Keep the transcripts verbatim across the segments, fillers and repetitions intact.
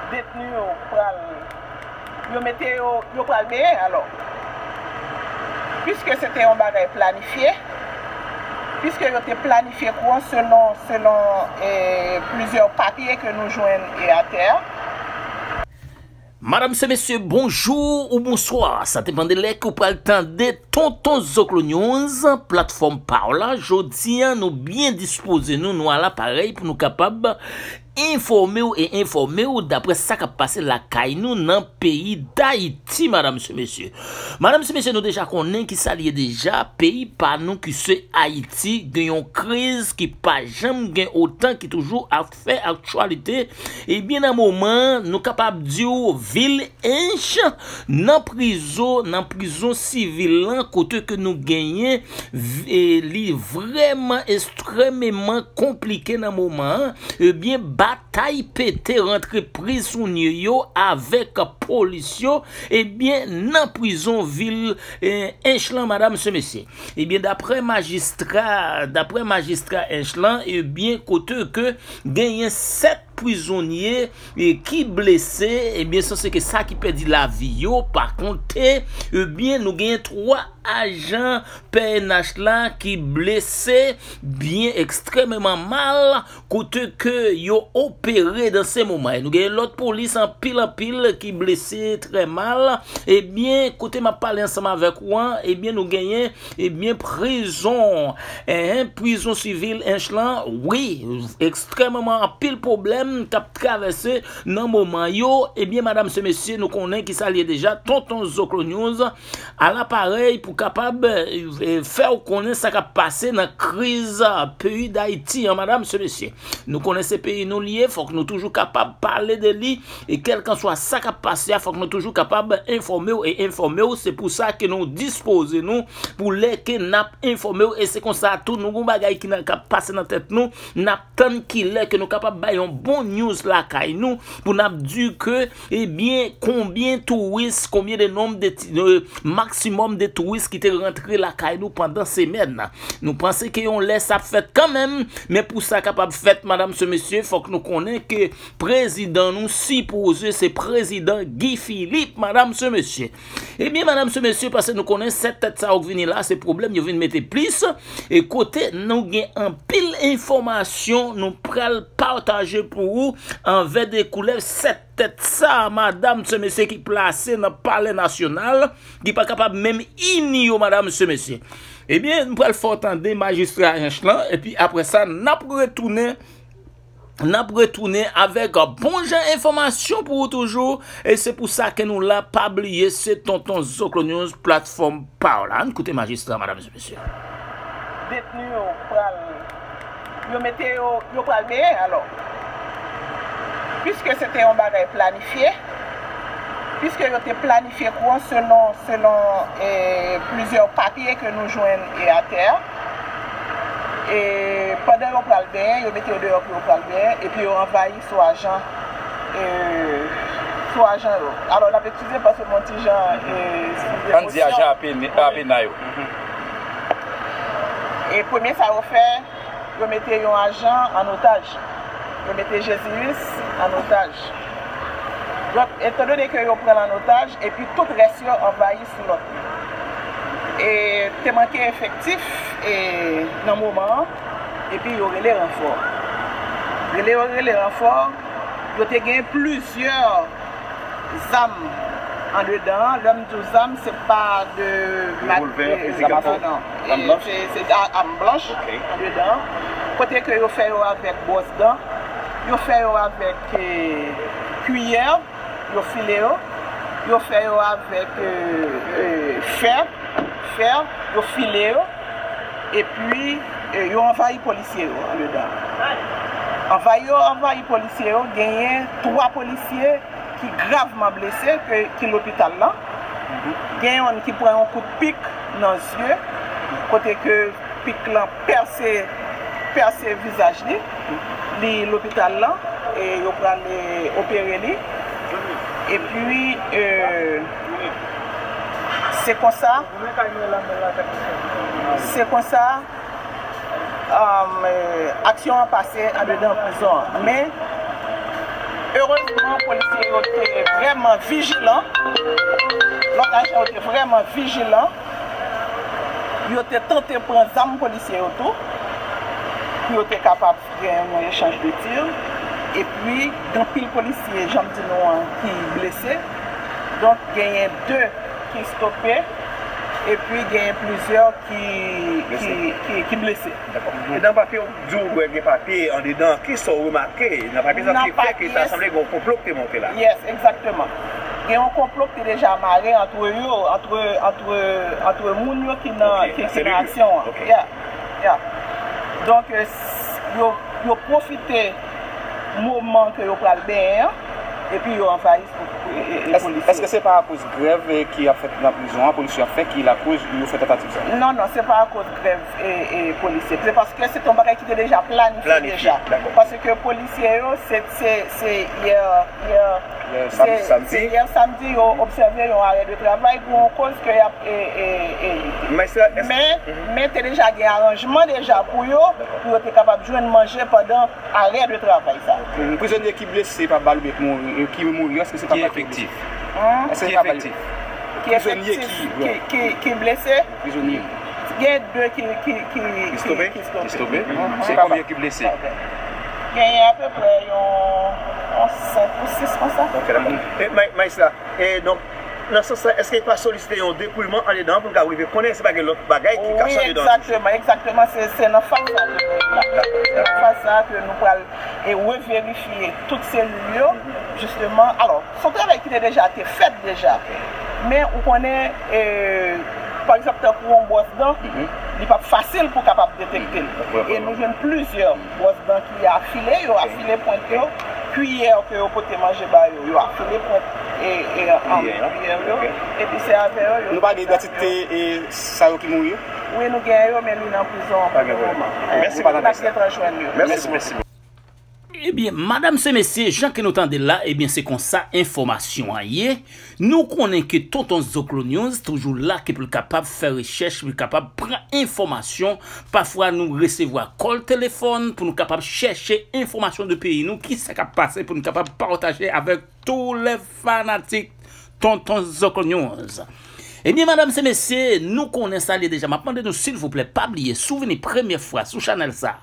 Detni yo pral, yo mete yo, yo pral benyen alò. Piske se te yon bagay planifye, piske yo te planifye kou an selon, selon, eh, plizyè papye ke nou jwenn, eh, atè a. Madam se mesye, bonjou ou bonswa. Sa depann de lè ke w pral tande Tonton Zoklo News, platfòm pa w la. Jodi a, nou byen dispoze nou, nou ala parèy pou nou kapab enfòme w e enfòme w daprè sa k ap pase lakay nou nan peyi Dayiti, madam se mesye. Madam se mesye, nou deja konnen ki sa l ye deja, peyi pa nou ki se Ayiti gen yon kriz ki pa janm gen otan, ki toujou ap fè aktyalite. Ebyen, nan moman, nou kapab di w vil Ench nan prizon, nan prizon sivil lan, kote ke nou genyen, e, li vrèman ekstrèmeman konplike nan moman an. Ebyen, batay pete rantre prizonye yo avèk polis yo, ebyen, nan prizon vil, e, Ench lan, madam se mesye. Ebyen, daprè majistra, daprè majistra Ench lan, ebyen, kote ke genyen sèt prizonye, e, ki blese, ebyen, sanse ke sa ki pèdi lavi yo pa konte. Ebyen, nou genyen twa ajan P N H la ki blese byen ekstrèmeman mal, kote ke yo opere dan se moman. E nou genyen lòt polis anpil, anpil ki blese trè mal. Ebyen, kote m ap pale ansanm avèk ou an, ebyen, nou genyen, ebyen, prizon, en, prizon sivil Ench lan, wi, ekstrèmeman anpil pwoblèm k ap travèse nan moman yo. Ebyen, madam se mesye, nou konnen ki sa l ye deja, Tonton Zoklo News ala parèy pou kapab, e, fè w konnen sa k ap pase nan kriz peyi Dayiti an, madam se mesye. Nou konnen se peyi nou l ye, fòk nou toujou kapab pale de li, e kèlkanswa sa k ap pase a, fòk nou toujou kapab enfòme w e enfòme w. Se pou sa ke nou dispoze nou pou lè ke n ap enfòme w, e se konsa tou nou gon bagay ki nan, k ap pase nan tèt nou, n ap tann kilè ke nou kapab bay yon bon news lakay nou, pou n ap di ke, ebyen, konbyen touris, konbyen de nonb de ti-, e, maksimòm de touris ki te rantre lakay nou pandan semèn nan. Nou panse ke yon lè sa ap fèt kanmenm, men pou sa kapab fèt, madam se mesye, fòk nou konnen ke prezidan nou sipoze se prezidan Guy Philippe, madam se mesye. Ebyen, madam se mesye, paske nou konnen sèt tèt sa yo k vini la, se pwoblèm yo vin mete plis, e kote nou gen anpil enfòmasyon nou pral pataje pou ou anvè de koulèv sèt tèt sa, madam se mesye, ki plase nan Palè Nasyonal, ki pa kapab menm ini yo, madam se mesye. Ebyen, m pral fè w tande majistra Ench lan, epi apre sa, n ap retounen, n ap retounen avèk bon jan enfòmasyon pou ou toujou, e se pou sa ke nou la, pa bliye, se Tonton Zoklo News, platfòm pa w la. Ann koute majistra, madam e mesye. Detni yo pral, yo mete yo, yo pral benyen alò. Piske se te yon bagay planifye, piske yo te planifye kou an selon, selon, eh, plizyè papye ke nou jwenn, eh, atè a. E pandan yo pral benyen, yo mete yo deyò pou yo pral benyen, epi yo anvayi sou ajan, eh, sou ajan yo. Alò, n ap eskize paske m yon ti jan, eh, sou emosyon. Ann di ajan Apena yo. E premye sa yo fè, yo mete yon ajan an otaj. Yo mete Jeziyis an otaj. Donk, etandone ke yo pran l an otaj, epi tout rès yo anvayi sou lòt. E te manke efektif, e nan moman an, epi yo rele ranfò. Rele yo rele ranfò, yo te gen plizyè zam andedan an. Lè m di w zam, se pa de mat-, revòlvè, e, fizi gatan, non. Zam blanch? Se, se a-, am blanch andedan an. Kote ke yo fè yo avèk bwòs dan, yo fè yo avèk, e, kiyè, yo file yo, yo fè yo avèk, e, e, fè, fè, yo file yo, epi, e, yo anvayi polisye yo andedan an. Anvayi yo anvayi polisye yo, genyen twa polisye ki gravman blese ke, ki lopital lan. Gen yonn ki pran yon kout pik nan zye, kote ke pik lan pèse, pèse vizaj li. Li lopital lan, e yo pral, e, opere li. Epi, e, se konsa, se konsa, um, e, aksyon an pase andedan prizon an. Men, Erezman, polisye yo te vrèman vijilan. Lòt ajan yo te vrèman vijilan. Yo te tante pran zam polisye yo tou, pou yo te kapab gen yon echanj de tir. Epi, gen anpil polisye, jan m di nou an, ki blese. Donk, genyen de ki stope, epi genyen plizyè ki, ki, ki, ki blese. Dakò. E nan papye w di w wè gen papye andedan, kisa w remake nan papye sa ki fè ke ta sanble gen yon konplo ki te monte la? Yes, egzakteman. Gen yon konplo ki te deja mare antre yo, antre, antre, antre moun yo ki nan, ki, ki nan aksyon an. Yeah, yeah. Donk, eh, s-, yo, yo pwofite moman ke yo pral benyen an, epi yo anvayi e, e, e polisye. Èske se pa akoz grèv, e, ki ap fèt nan prizon an, polisye ap fè ki lakoz yo fè tantativ sa? Non, non, se pa akoz grèv, e, e, polisye. Se paske se te yon bagay ki te deja planifye deja. Paske polisye yo, se, se, se yè, yè, se, se yè samdi, yo obsève yon arè de travay pou yon koz ke y ap, e, e, e, men, men te deja gen aranjman deja pou yo, pou yo te kapab jwenn manje pandan arè de travay sa. Prizonye ki blese pa bal oubyen ki mouri, ki mouri, èske se pa bal ki blese? Ki efektif? Èske se pa bal? Ki prizonye ki, ki, ki, ki blese? Prizonye. Gen de ki, ki, ki, ki stope. Ki stope. Se konbyen ki blese? Genyen apeprè yon, yon senk ou sis konsa. Ok, dakò. E, May-, Maestra, e donk, nan sans sa, èske pa solisite yon depouyman andedan pou n ka rive konnen si pa gen lòt bagay ki kache andedan? Wi, egzakteman, egzakteman. Se, se nan faz sa ke nou ye la. Se nan faz sa ke nou pral, e, reverifye tout selil yo, jisteman. Alò, se yon travay ki te deja te fèt deja. Men, ou konnen, e, pa egzanp, tankou yon bwòs dan, li p ap fasil pou kapab detekte l. E nou jwenn plizyè bwòs dan ki afile, yo afile pwent yo, kiyè ke yo pote manje ba yo, yo afile pwent e, e, an men kiyè yo, epi se avè yo, yo... Nou pa gen idantite, e, sa yo ki mouri yo? Wi, nou gen yo, men li nan prizon an pou le moman. Mèsi, nou pa nan prizon. N ap gentan jwenn yo. Mèsi, mèsi. Ebyen, madam se mesye, jan ke nou tande l la, ebyen, se konsa enfòmasyon an ye. Nou konnen ke Tonton Zoklo News toujou la ke pou l kapab fè rechèch, pou l kapab pran enfòmasyon. Pafwa nou resevwa kòl telefòn pou nou kapab chèche enfòmasyon de peyi nou, kisa k ap pase pou nou kapab pataje avèk tou lè fanatik Tonton Zoklo News. Ebyen, madam se mesye, nou konnen sa li ye deja. M ap mande nou, silvouplè, pa bliye, si w vini premyè fwa sou chanèl sa,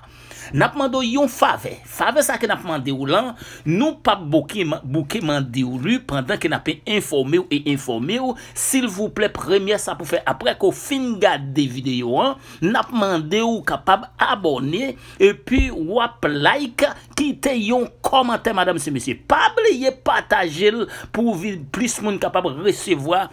n ap mande w yon favè. Favè sa ke n ap mande w lan, nou p ap bouke, bouke mande w li pandan ke n ap enfòme w e enfòme w. Silvouplè, premyè sa pou fè, aprè ke w fin gade videyo an, n ap mande w kapab abòne, epi w ap like, kite yon kòmantè, madam se mesye. Pa bliye pataje l pou vi-, plis moun kapab resevwa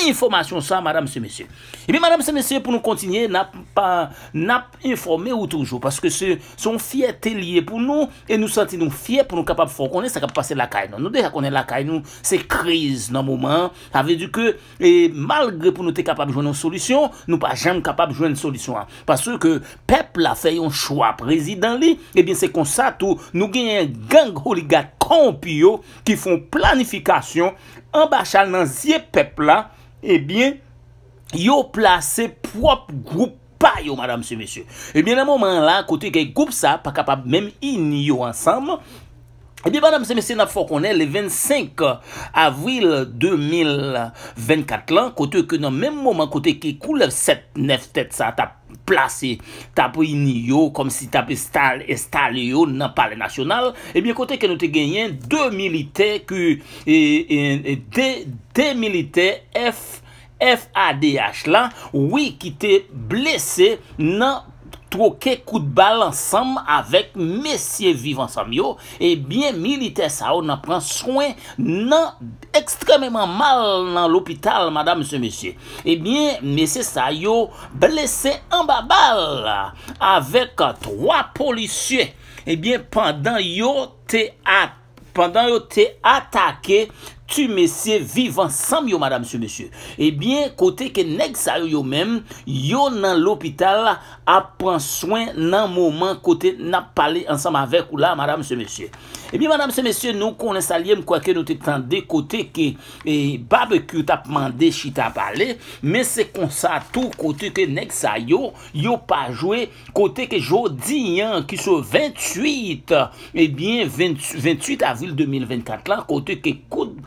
enfòmasyon sa, madam se mesye. Ebyen, madam se mesye, pou nou kontinye, n ap pa, n ap enfòme w toujou, paske se, se yon fyète li ye pou nou, e nou santi nou fyè pou nou kapab fè w konnen sa k ap pase lakay nou. Nou deja konnen lakay nou, se kriz nan moman an. Sa vle di ke, e, malgre pou nou te kapab jwenn yon solisyon, nou pa janm kapab jwenn solisyon an. Paske pèp la fè yon chwa prezidan li, ebyen, se konsa tou, nou genyen gang oligak kòwonpi yo ki fè yon planifikasyon anba chal nan zye pèp la, ebyen, yo plase pwòp gwoup pa yo, madam se mesye. Ebyen, nan moman an la, kote ke gwoup sa pa kapab menm ini yo ansanm, ebyen, madam se mesye, n ap fè w konnen, le vennsenk avril de mil vennkat lan, kote ke nan menm moman, kote ke koulèv sèt nèf tèt sa t ap plase, t ap ini yo, kòmsi t ap estal-, enstale yo nan Palè Nasyonal, ebyen, kote ke nou te genyen de militè ke, e, e, e, de, de militè F, F A D H la, wi, ki te blese nan twoke kout bal ansanm avèk mesye Viv Ansanm yo, ebyen, militè sa yo nan pran swen nan ekstrèmeman mal nan lopital, madam, se mesye. Ebyen, mesye sa yo blese anba bal avèk twa polisye. Ebyen, pandan yo te at-, pandan yo te atake ti mesye Viv Ansanm yo, madam, se mesye. Ebyen, kote ke nèg sa yo, yo menm, yo nan lopital ap pran swen nan moman kote n ap pale ansanm avèk ou la, madam, se mesye. Ebyen, madam, se mesye, nou konnen sa l ye, m kwè ke nou te tande kote ke, e, Babekyou t ap mande chita pale, men se konsa tou kote ke nèg sa yo, yo pa jwe, kote ke jodi an ki se venntuit, ebyen, venntuit avril de mil vennkat la, kote ke kout,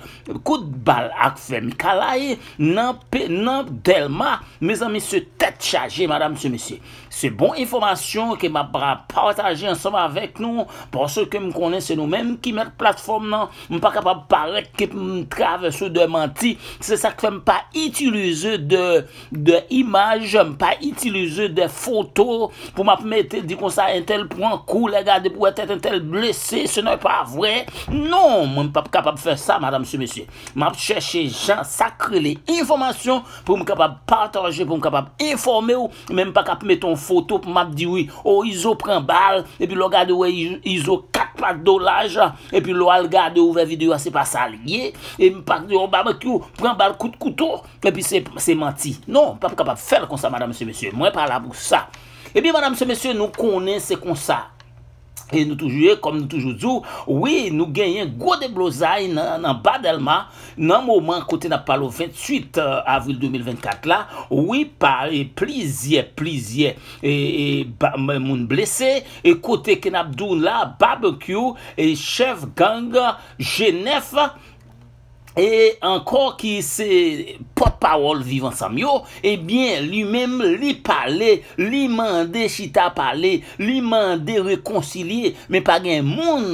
kout bal ak fè mikalay nan, pe- nan Dèlma, mezanmi, se tèt chaje, madam, se mesye. Se bon enfòmasyon ke m ap pataje ansanm avèk nou, paske m konnen se nou menm ki mèt platfòm nan. M pa kapab parèt ke m travèse de manti. Se sa k fè m pa itilize de, de imaj, m pa itilize de foto pou m ap mete di konsa entèl pran kou, lè gade pou wè tèt entèl blese, se nè pa vre. Non, mwen m p ap kapab fè sa, madam, se mesye. M ap chèche jan sa k rele enfòmasyon pou m kapab pataje, pou m kapab enfòme w, men m pa k ap mete yon foto pou m ap di wi, o Izo pran bal, epi lè w gade w wè Izo kat pat do laj, epi lè w al gade w ouvè videyo a, se pa sa l ye, e m pa k di o Babekyou pran bal kout kouto, epi se, se manti. Non, m p ap kapab fè l konsa, madam, se mesye. Mwen pa la pou sa. Ebyen, madam, se mesye, nou konnen se konsa. E nou toujou ye, kòm nou toujou di w, wi, nou genyen gwo deblozay nan, nan Ba Dèlma, nan moman kote n ap pale w venntuit, e, avril de mil vennkat la, wi, pa, e, plizyè, plizyè, e, e, ba- m- moun blese, e kote ke n ap di w la, Babekyou, e chèf gang G nèf, e ankò ki se pòtpawòl Viv Ansanm yo, ebyen, li menm, li pale, li mande chita pale, li mande rekonsilye, men pa gen moun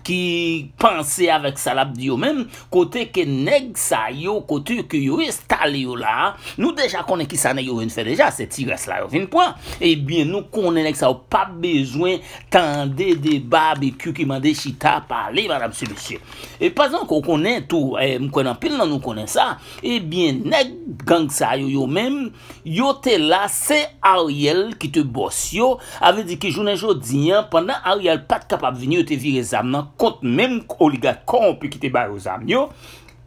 ki panse avèk sa l ap di yo menm, kote ke nèg sa yo, kote ke yo enstale yo la, nou deja konnen ki sa nèg yo vin fè deja, se ti rès la yo vin pran, ebyen, nou konnen nèg sa yo p ap bezwen tande de Babekyou ki mande chita pale, madam, se mesye. E pa zanko konnen tou, e, m kwè anpil nan nou konnen sa, ebyen, nèg gang sa yo, yo menm, yo te la, se Ariel ki te bòs yo, a vle di ki jounen jodi an, pandan Ariel pa t kapab vini, yo te vire zam nan kont menm oligak kòwonpi ki te ba yo zam yo.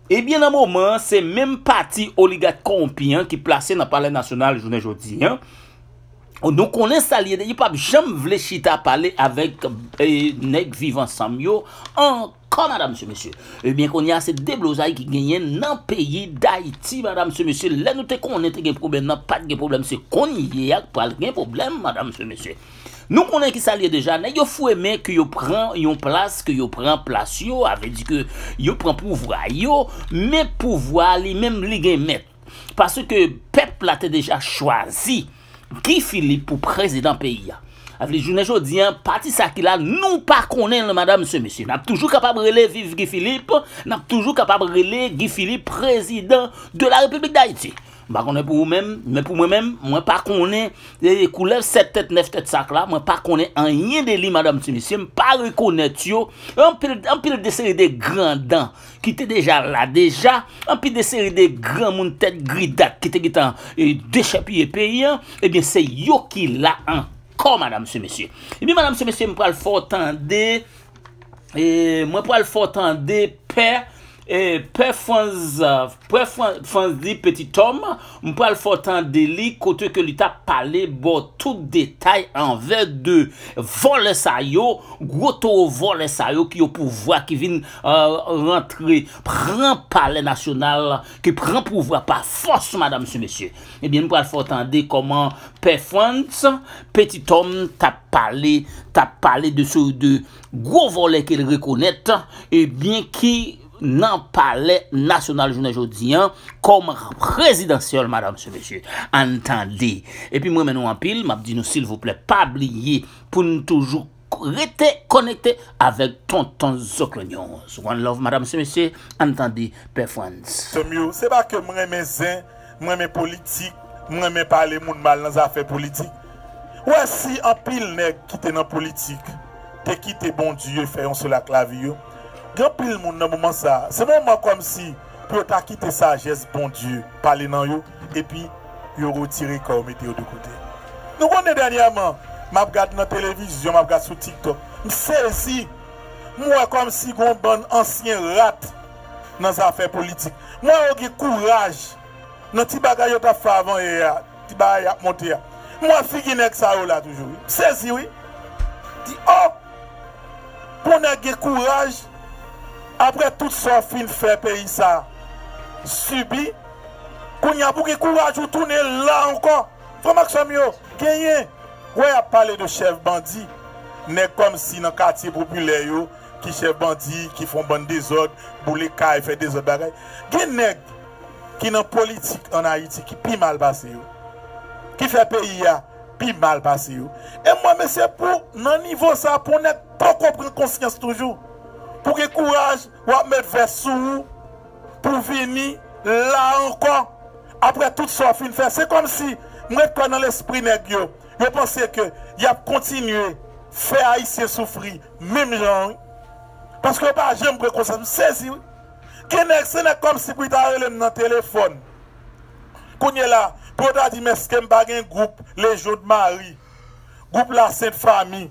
Ebyen, nan moman an, se menm pati oligak kòwonpi an ki plase nan Palè Nasyonal jounen jodi an. Nou konnen sa l ye, yo p ap janm vle chita pale avèk, e, nèg Viv Ansanm yo ankò, madam, se mesye. Ebyen, kounye a, se deblozay ki genyen nan peyi Dayiti, madam, se mesye. Lè nou te konnen te gen pwoblèm nan, pa t gen pwoblèm, se kounye a k pral gen pwoblèm, madam, se mesye. Nou konnen ki sa l ye deja, nèg yo foure men ke yo pran yon plas, ke yo pran plas yo, a vle di ke yo pran pouvwa yo, men pouvwa li menm li gen mèt. Paske pèp la te deja chwazi Guy Philippe pou prezidan peyi a. Sa vle di jounen jodi an, pati sa ki la, nou pa konnen l, madam, se mesye. N ap toujou kapab rele viv Guy Philippe, n ap toujou kapab rele Guy Philippe prezidan de la Repiblik Dayiti. M pa konnen pou ou menm, men pou mwen menm, mwen pa konnen, e, koulèv sèt tèt, nèf tèt sa k la, mwen pa konnen anyen de li, madam, se mesye, m pa rekonèt yo. Anpil, anpil de seri de gran dan ki te deja la deja, anpil de seri de granmoun tèt gridak ki te gentan, e, dechèpiye peyi an, ebyen, se yo ki la ankò, madam, se mesye. Ebyen, madam, se mesye, m pral fè w tande, e, mwen pral fè w tande pè, e, pè Franz, pè Fran- Franz di Petit Homme, m pral fè w tande li kote ke li t ap pale ba w tout detay anvè de vòlè sa yo, gwo towo vòlè sa yo ki o pouvwa, ki vin, e, rantre, pran Palè Nasyonal, ki pran pouvwa pa fòs, madam, se mesye. Ebyen, nou pral fè w tande kòman pè Franz Petit Homme t ap pale, t ap pale de se de gwo vòlè ke l rekonèt, ebyen, ki nan Palè Nasyonal jounen jodi an, kòm prezidansyèl, madam, se mesye. Ann tande. Epi m renmen nou anpil, m ap di nou, silvouplè, pa bliye pou n toujou rete konekte avèk Tonton Zoklo News. One love, madam, se mesye, ann tande pè Franz. Sè m yo, se pa ke m renmen zen, m renmen politik, m renmen pale moun mal nan zafè politik. Ou wè, si anpil nèg ki te nan politik te kite Bondye fè yon sèl ak lavi yo, gen anpil moun nan moman sa a, se moman kòmsi pou yo ta kite sajès Bondye pale nan yo, epi yo retire kò yo, mete yo de kote. Nou konnen dènyèman, m ap gad nan televizyon, m ap gad sou TikTok, m sezi, m wè kòmsi gon bann ansyen rat nan zafè politik. M wè yo gen kouraj nan ti bagay yo t ap fè avan yè a, ti bagay y ap monte a. M wè figi nèg sa yo la toujou, wi. M sezi, wi. Di, oh! Pou nèg gen kouraj, apre tout sa w fin fè peyi sa a sibi, kounye a pou gen kouraj ou tounen la ankò. Frè m ak sè m yo, genyen. Wè, y ap pale de chèf bandi. Nèg kòmsi nan katye popilè yo, ki chèf bandi, ki fè yon bann dezòd, boule kay, fè dezòd bagay. Gen nèg ki nan politik ann Ayiti ki pi mal pase yo, ki fè peyi a pi mal pase yo. E mwen, mesye, pou nan nivo sa, pou nèg poko pran konsyans toujou, pou gen kouraj, w ap met vès sou ou, pou vini la ankò, apre tout sa w fin fè. Se kòmsi, m ret kwè nan lespri nèg yo, yo panse ke y ap kontinye fè Ayisyen soufri menm jan an, wi. Paske yo pa janm pran konsyans. M sezi, wi. Gen nèg, se nèg kòmsi pou yo ta rele m nan telefòn. Kounye la, pou yo ta di m èske m pa gen gwoup Lejyon de Mari, gwoup La Sent Fami,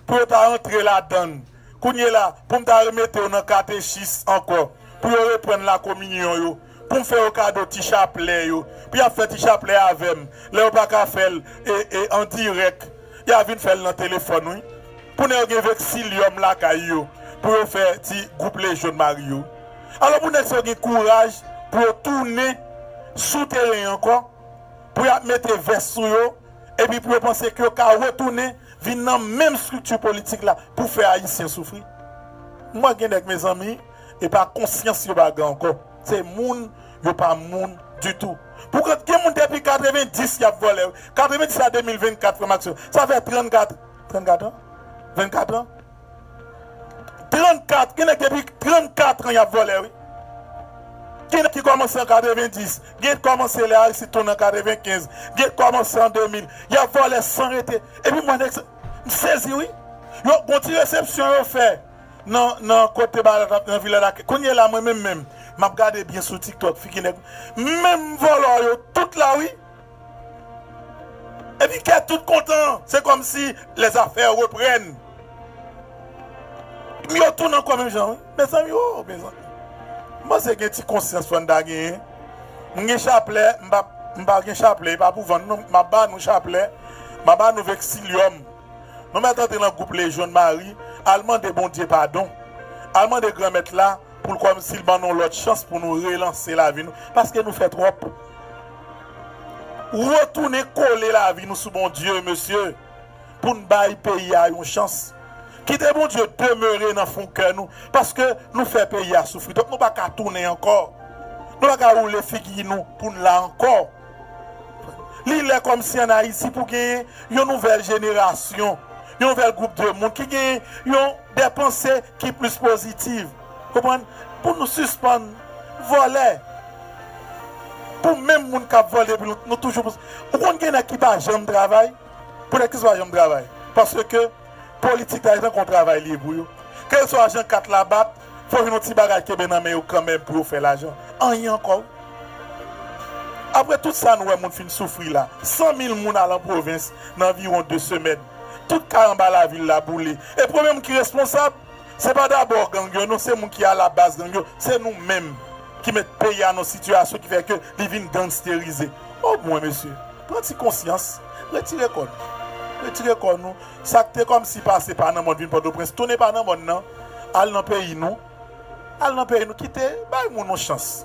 pou yo ta antre ladann. Kounye la, pou m ta remete yo nan katechis ankò, pou yo reprann lakominyon yo, pou m fè yo kado ti chaplè yo, pou y ap fè ti chaplè avè m, lè yo pa ka fè l, e, e, an dirèk, y a vin fè l nan telefòn, wi. Pou nèg yo gen veksilyòm lakay yo, pou yo fè ti gwoup Lejyon de Mari yo. Alò, pou nèg sa yo gen kouraj pou yo tounen sou teren ankò, pou y ap mete vès sou yo, epi pou yo panse ke yo ka retounen vin nan menm estrikti politik la pou fè Ayisyen soufri. M wè gen nèg, mezanmi, e pa konsyans yo pa gen ankò. Se moun, yo pa moun ditou. Pou gen moun depi katrevenndis y ap vòlè, wi. Katrevenndis a de mil vennkat, frè m ak sè m. Sa fè trannkat, trannkat an? Vennkat an? Trannkat, gen nèg depi trannkat an y ap vòlè, wi. Gen nèg ki kòmanse an katrevenndis, gen kòmanse lè Aristid tounen an katrevenkenz, gen kòmanse an de mil. Y ap vòlè san rete. Epi mwen, nèg sa, m sezi, wi. Yo, gon ti resepsyon yo fè nan, nan kote Barat ap nan Vilaj Lakay. Kounye la, mwen menm, menm, m ap gade byen sou TikTok, figi nèg. Menm vòlò yo, tout la, wi. Epi kè tout kontan, se kòmsi les affaires reprennent. Yo tounen ankò menm jan, wi. Mezanmi, oh, mezanmi. M panse gen ti konsyans fò n ta genyen. M gen chaplè, m pa, m pa gen chaplè, e pa pou vann, non. M ap ba nou chaplè, m ap ba nou veksilyòm. Nou mèt antre nan gwoup Lejyon de Mari, al mande Bondye padon. Al mande Granmèt la, pou l kòmsi l ban nou yon lòt chans pou nou relanse lavi nou, paske nou fè twòp. Retounen kole lavi nou sou Bondye, mesye, pou n bay peyi a yon chans. Kite Bondye demere nan fon kè nou, paske nou fè peyi a soufri twòp. Nou pa ka tounen ankò. Nou pa ka woule figi nou pou n la ankò. Li lè kòmsi ann Ayiti pou genyen yon nouvèl jenerasyon, yon nouvèl gwoup de moun ki genyen yon, de panse ki plis pozitiv. Konprann? Pou nou sispann vòlè. Pou menm moun k ap vòlè, epi nou, nou toujou pou. Ou konn gen nèg ki pa janm travay? Pou nèg ki pa janm travay. Paske politik la, se tankou yon travay li ye pou yo. Kèlswa jan kat la bat, fò jwenn yon ti bagay kenbe nan men yo kanmenm pou yo fè lajan. Anyen ankò, wi. Apre tout sa nou wè moun fin soufri la, san mil moun al an pwovens nan anviwon de semèn. Tout kay anba lavil la boule. E premye moun ki responsab, se pa dabò gang yo, non, se moun ki alabaz gang yo, se nou menm ki met peyi a nan sitiyasyon ki fè ke li vin gangsterize. O mwen, mesye, pran ti konsyans, retire kò nou. Retire kò nou. Sa k te kòmsi pase pa nan mòn vin Pòtoprens, tounen pa nan mòn nan, al nan peyi nou. Al nan peyi nou, kite, bay moun yon chans.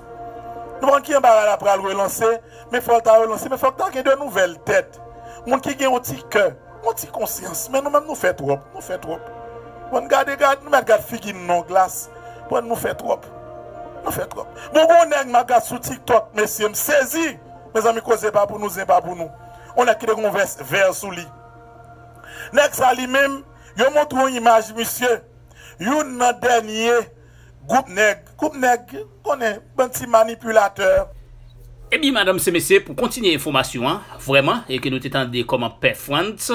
Nou pa konn ki jan bagay la pral relanse, men fò l ta relanse, men fòk ta gen de nouvèl tèt. Moun ki gen yon ti kè, yon ti konsyans. Men nou menm, nou fè twòp, nou fè twòp. Bon, gade, gade, nou mèt gad figi n nan glas. Bon, nou fè twòp. Nou fè twòp. Bon, gon nèg m ap gad sou TikTok, mesye, m sezi. Mezanmi, koze pa pou nou, zen pa pou nou. Yon nèg ki te gon vès vè sou li. Nèg sa li menm, yo montre yon imaj misye. Youn nan dènye gwoup nèg. Gwoup nèg, konnen, bann ti manipilatè. Ebyen, madanm se mesye, pou kontinye enfòmasyon an, vrèman, e ke nou te tande kòman Pè Frantz,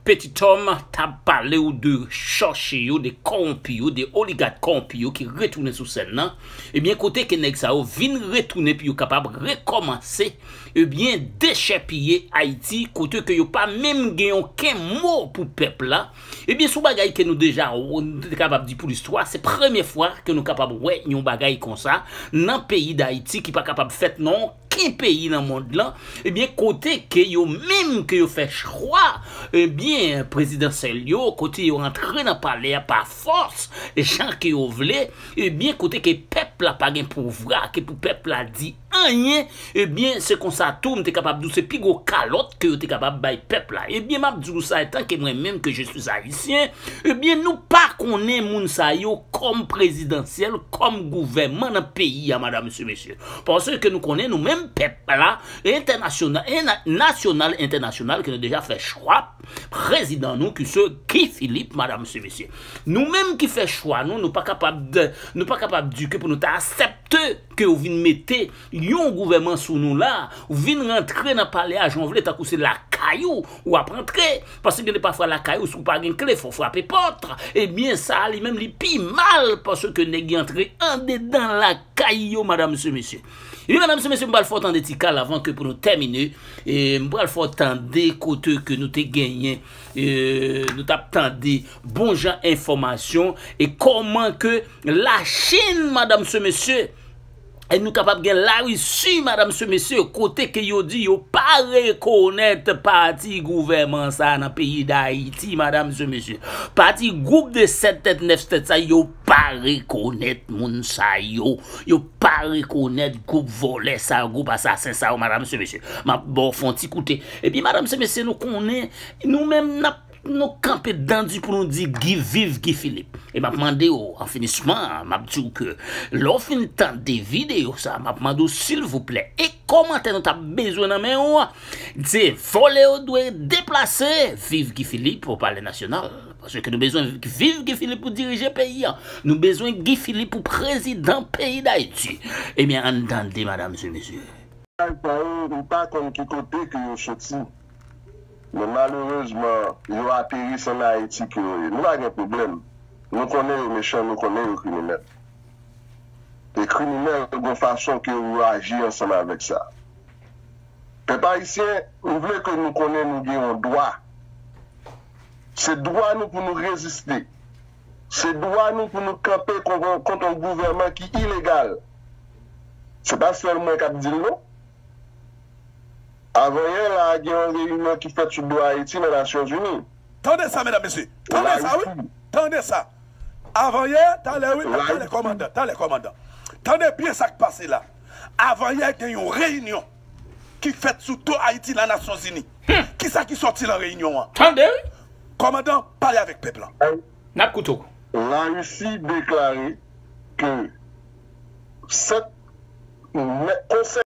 Petit Tom t ap pale w de chòche yo, de kòwonpi yo, de oligak kòwonpi yo ki retounen sou sèn nan. Ebyen, kote ke nèg sa yo vin retounen pou yo kapab rekòmanse, ebyen, dechèpiye Ayiti, kote ke yo pa menm gen okenn mo pou pèp la. Ebyen, sou bagay ke nou deja, nou te kapab di pou listwa, se premye fwa ke nou kapab wè yon bagay konsa nan peyi Dayiti ki pa kapab fèt nan okenn peyi nan mond lan. Ebyen, kote ke yo menm ke yo fè chwa, ebyen, prezidansyèl yo, kote yo antre nan palè a pa fòs, jan ke yo vle, ebyen, kote ke pèp la pa gen pouvwa, ke pou pèp la di anyen, ebyen, se konsa tou, m te kapab di w, se pi gwo kalòt ke yo te kapab bay pèp la. Ebyen, m ap di w sa, etan ke mwen menm ke je suis ayisyen, ebyen, nou pa konnen moun sa yo kòm prezidansyèl, kòm gouvènman nan peyi a, madam, mesye, mesye. Paske nou konnen nou menm pèp la, entènasyonal, ena-, nasyonal, entènasyonal, ke nou deja fè chwa prezidan nou, ki se Guy Philippe, madam, mesye, mesye. Nou menm ki fè chwa nou, nou pa kapab de, nou pa kapab di ke pou nou ta aksepte ke yo vin mete yon gouvènman sou nou la, ou vin rantre nan palè a jan w vle, tankou se lakay ou, ou ap rantre. Paske gen de pafwa lakay ou, si w pa gen kle, fò w frape pòt. Ebyen, sa a li menm, li pi mal, paske nèg yo antre andedan lakay yo, madam, mesye, mesye. Ebyen, madam, mesye, mesye, m pral fè w tande ti kal avan ke pou nou tèmine. E m pral fè w tande kote ke nou te genyen, e, nou t ap tande bon jan enfòmasyon e kòman ke Lachin, madam, mesye, mesye, e nou kapab gen Larisi, madam, mesye, mesye, kote ke yo di yo pa rekonèt pati gouvènman sa a nan peyi Dayiti, madam, mesye, mesye. Pati gwoup de sèt tèt, nèf tèt sa, yo pa rekonèt moun sa yo. Yo pa rekonèt gwoup vòlè sa yo, gwoup asasen sa yo, madam, mesye, mesye. M ap ba w fè yon ti koute. Epi, madam, mesye, mesye, nou konnen, nou menm, n ap Nou kanpe dan di pou nou di Guy, viv Guy Philippe. E m ap mande w, an finisman, m ap di w ke lè w fin tande videyo sa, m ap mande w silvouplè, e kòmantè nou t ap bezwen nan men w, se vòlè yo dwe deplase, viv Guy Philippe pou palè nasyonal. Paske nou bezwen viv Guy Philippe pou dirije peyi a. Nou bezwen Guy Philippe pou prezidan peyi Dayiti. Ebyen, ann tande, madam, mesye, mesye. Bagay sa yo, m pa konn ki kote ke yo soti. Men malerezman, yo ateri, se ann Ayiti ke yo ye. Nou pa gen pwoblèm. Nou konnen yo mechan, nou konnen yo kriminèl. E kriminèl, gen fason ke yo aji ansanm avèk sa. Pèp ayisyen, m vle ke nou konnen nou gen yon dwa. Se dwa nou pou nou reziste. Se dwa nou pou nou kanpe kon-, kont yon gouvènman ki ilegal. Se pa sèl mwen k ap di l non. Avanyè la a, gen yon reyinyon ki fèt sou do Ayiti nan Nasyonzini. Tande sa, medam, mesye. Tande sa, wi. Larisi. Tande sa. Avanyè, talè, wi, talè, kòmandan, talè, kòmandan. Tande byen sa k pase la. Avanyè, gen yon reyinyon ki fèt sou do Ayiti nan Nasyonzini. Hmm. Kisa ki sòti nan reyinyon an? Tande, wi. Kòmandan, pale avèk pèp lan. N ap koute w. Larisi deklare ke sèt mè-, konsèy